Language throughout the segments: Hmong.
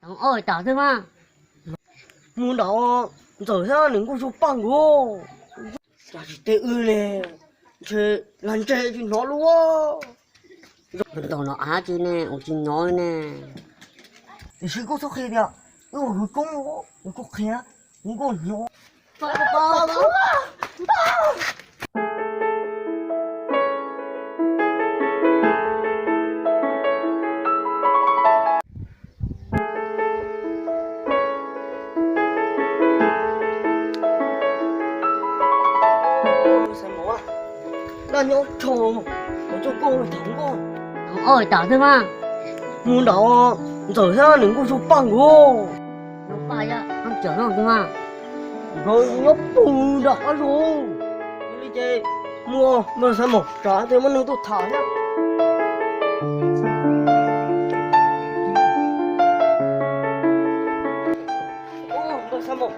Oj, tam twg mas? Mus nram Ntxawm thiab nws nkauj Zuag Paj nkawd. Cas tsis teb wb ne, ntshe lag ntseg tsis hnov lub. Ntaus no av tsis ne, ua tsis hnov ne. Tiam sis koj txhob qhia tias wb ua khawv koob, kuv qhia, kuv nkauj hnov. Dab nyob rho, kuv coj koj tham nkauj. Oj, tam twg mas? Mus nram Ntxawm thiab nws nkauj Zuag Paj nkawd. Zuag Paj yog Ntxawm no twg mas? Nkawd nyob puag nram qab zos. Yog li ces mus, npawg Xaiv Mos, tsam tes muaj neeg tuaj tham thiab. Npawg Xaiv Mos,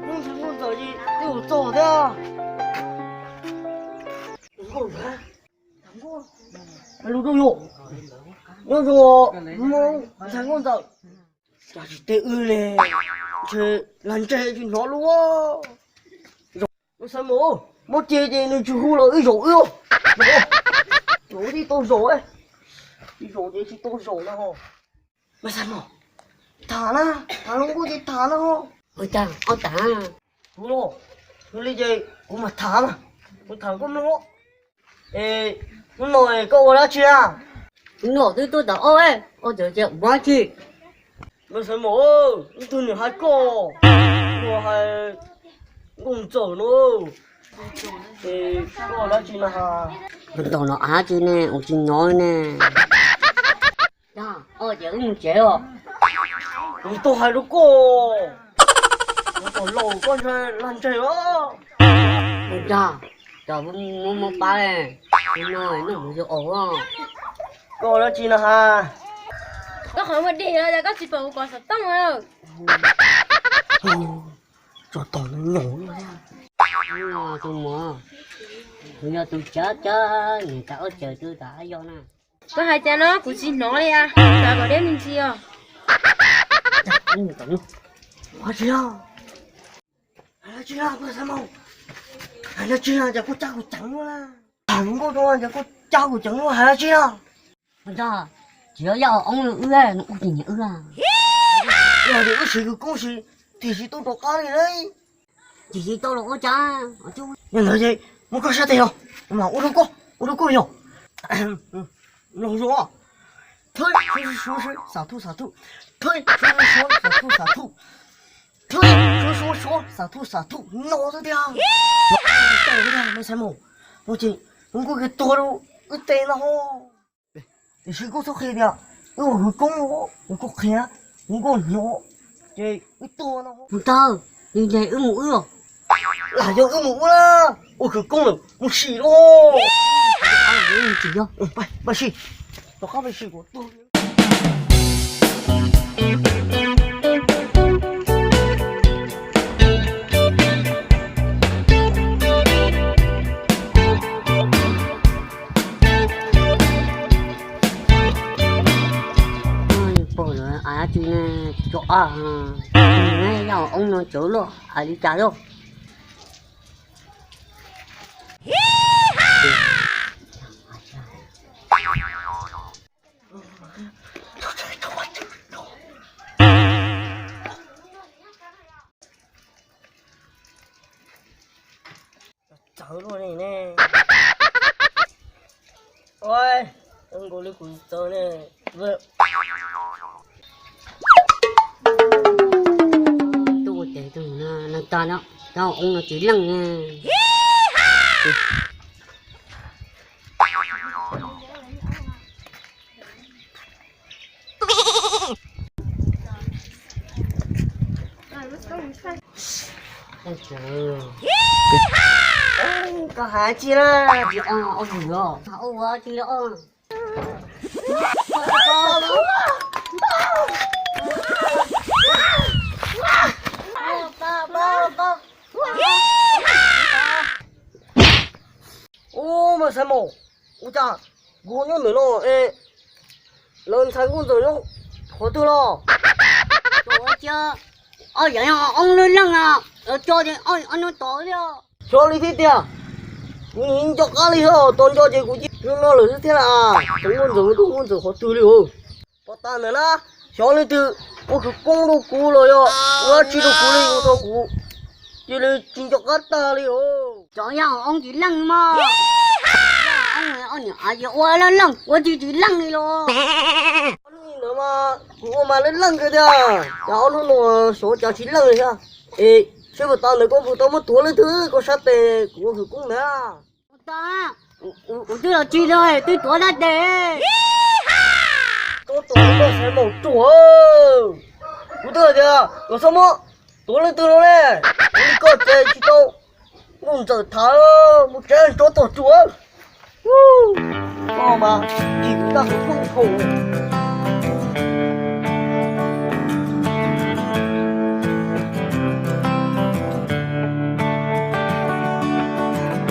hnub ntawd hnub ntawd ces twb mus txog thiab. Lus rau yus, nyob zoo ntxhais nkauj Ntxawm. Cas tsis teb wb ne, ntshe lag ntseg tsis hnov lub. Npawg Xaiv Mos, muab ceg ces nws tsis hu los wb zaum wb. Zaum wb tsis tau zaum, tsis zaum ces tsis tau zaum no. Npawg Xaiv Mos, tham na, tham zoo nkauj ces tham na. Ua cas ob tas? Kuv los, yog li ces kuv mam tham mas, kuv tham koj mloog. Es hnub no koj ua dab tsi a? Hnub no twb tuaj tau ob, ob tawm ces ua dab tsi? Npawg Xaiv Mos, ib tug niam hais koj, koj hais nkauj Ntxawm no, es koj ua dab tsi no ha? Ntaus no av tsis ne, ua tsis hnov ne. Yog, oj, ces wb mus tsev os. Kuv tau hais rau koj, kuv tau laus koj ntshe lag ntseg os. Ua cas, cas muab muab pab, no noj mus yog os. Koj ua dab tsi no ha? Koj qhov muag dig los cas koj tsis pom kuv pom xov tooj a? Tso tos nws nyaum no. Tus muam, kuv yog tus cab cab niam tas ua cas tus tas yog na. Koj hais cas no kuv tsis hnov li a, xav kom deb me ntsis os. Hais tsis yog, hais tsis yog, hais tsis yog, cas koj cab kuv ceev luaj na. Hais nkauj rau cas koj cab kuv ceev luaj, hais tsis yog. Ua cas, tsis yog yaj oob wb, nws ua tsis nyiam wb a. Yog tias wb siv khawv koob siv, tiam sis tau rov qab li lauj. Tiam sis tau los ua cas? Yog ntawd ces muab koj sab tes los, kuv mam ua rau koj, ua rau koj yog. Mloog zoo, thwb suav suav suav xav thuj xav thuj, thwb suav suav suav xav thuj xav thuj, thwb suav suav suav xav thuj xav thuj no xwb tiag. Tau tiag, Xaiv Mos, no ces kuv kuj tuag rau wb tes no. Tiam sis koj txhob qhia tias wb ua khawv koob, kuv qhia, kuv nkauj hnov, ces wb tuag no. Mus tag, nws ntes wb mus wb los. Lam yog wb mus wb na, ua khawv koob lawm mus sim lauj. Pab sim, rov qab pab sim kuv tuag. Pom lawm, a tsis ne, tsis tso a, yaj oob no cawv luaj hais li cas lauj. Txawv luaj li ne. Ua, nkaus li kuv txawv ne. Tuaj ua tes tus no, no tag no, tag oob no tsis leej ne. Koj hais tsi na? Tsis o, o ntxwg os. Ua tsi o. Ub, mas Xaiv Maum, ua cas kuv nyob ntawm no es lawv ntxhais nkauj ntxawm nyob qhov twg los? Ob yam yog oob lub leej no, coj ces ob hnub tod li. Xyov li thiab tiag, kuv nco qab li os, tos nco ces kuv cia li no lawm xwb thiab las. Tus muaj ntxawm, tus muaj ntxawm qhov twg li os? Pov tas ntawm na, xyov leej twg ua khawv koob rau kuv los yog ua dab tsi rau kuv li, ua rau kuv cia li tsis nco qab tag li os. Cov yog oob tsis leej mog. Ob niam av ces ua leej leej, ua tsis tsis leej li los. Ob hnub ntawd mas kuv ua mas leej leej kawg tiag, cas ob hnub no xyov cas tsis leej li thiab. Es seb puas tas ntawd koj puas tau muab tuav leej twg koj sab tes kuv ua khawv koob ntawd? Kuv twb los tsis tau, twb tuav sab tes. Tsob tuag koj xaiv maum ruam. Kuv twb hais tias kom txhob muab tuav leej twg los ne. Ua li koj ces tsis tau nkauj ntxawm tham, mus tsev tsob tuag ruam. Koj mas tsis kuv tag kuv phooj phoom.